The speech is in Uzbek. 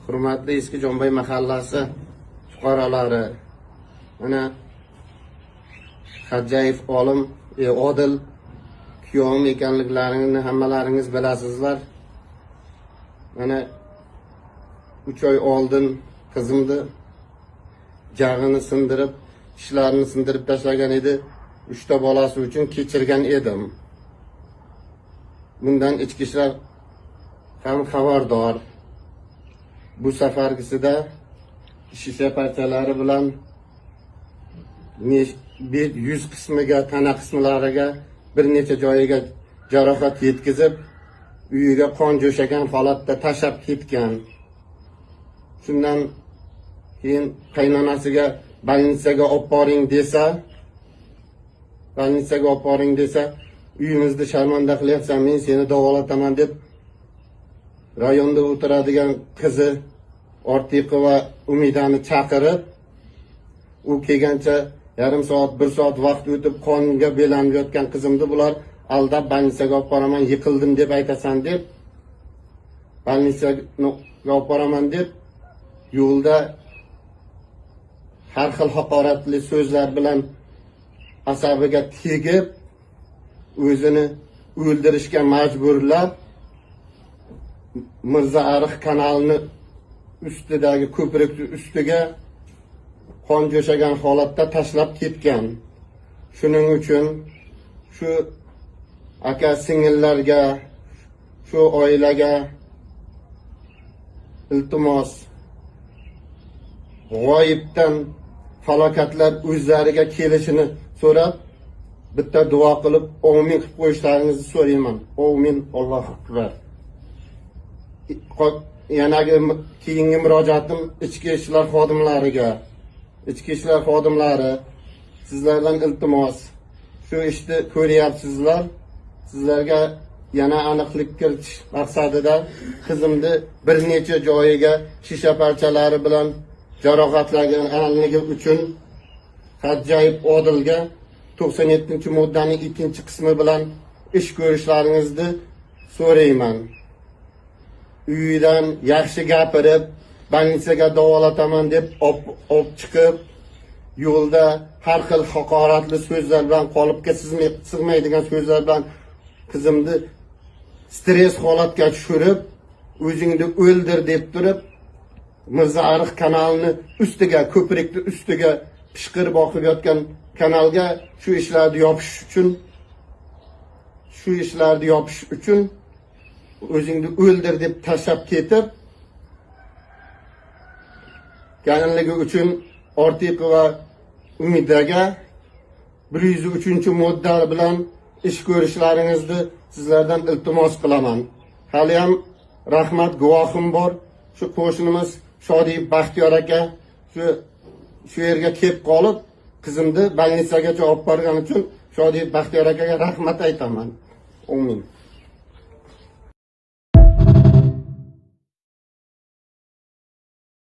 Hurmatli Eski Jomboy mahallasi fuqarolari, mana Xadjayev olim Odil kuyovim ekanliklarini hammalaringiz bilasizlar. Mana 3 oy oldin qizimni jag'ini sindirib, tishlarini sindirib tashlagan edi. 3 ta bolasi uchun kechirgan edim. Bundan ichki ishlar ham xabardor. Bu safargisida shisha parchalari bilan bet, yuz qismiga, tana qismlariga bir necha joyiga jarohat yetkazib, uyiga qon jo'shagan holatda tashlab ketgan. Shundan keyin qaynonasiga больница ga olib boring desa, больница ga olib boring desa, uyimizni sharmanda qilyapsan, men seni davolataman deb rayonda o'tiradigan qizi Ortiqova Umidani chaqirib, u kelgancha yarim soat, bir soat vaqt o'tib, qonga belanib yotgan qizimni bular aldab больница ga olib boraman, yiqildim deb aytasan deb, больница ga olib boraman deb yo'lda har xil haqoratli so'zlar bilan asabiga tegib, o'zini o'ldirishga majburlab, Mirza Ariq kanalini ustidagi ko'prikni ustiga qon jo'shagan holatda tashlab ketgan. Shuning uchun shu aka singillarga, shu oilaga iltimos, g'oyibdan falokatlar o'zlariga kelishini so'rab, bitta duo qilib, omin qilib qo'yishlaringizni so'rayman. Omin, Allohu akbar. Yanagi keyingi murojaatim ichki ishlar xodimlariga. Ichki ishlar xodimlari, sizlardan iltimos, shu ishni ko'ryapsizlar. Sizlarga yana aniqlik kiritish maqsadida qizimni bir necha joyiga shisha parchalari bilan jarohatlaganligi uchun Xadjayev Odilga 97-moddaning 2-qismi bilan ish ko'rishlaringizni so'rayman. Uyidan yaxshi gapirib, больница ga davolataman deb olib chiqib, yo'lda har xil haqoratli so'zlar bilan, qolipga sig'maydigan so'zlar bilan qizimni stress holatga tushirib, o'zingni o'ldir deb turib, Mirza Ariq kanalini ustiga, ko'prikni ustiga pishqirib oqib yotgan kanalga shu ishlarni yopish uchun o'zingni o'ldir deb tashlab ketib ganligi uchun Ortiqova Umidaga 103-modda bilan ish ko'rishlaringizni sizlardan iltimos qilaman. Haliyam rahmat guvohim bor. Shu qo'shnimiz Shodiyev Baxtiyor aka shu yerga kelib qolib, qizimni больница gacha olib borgani uchun Shodiyev Baxtiyor akaga rahmat aytaman. Amin.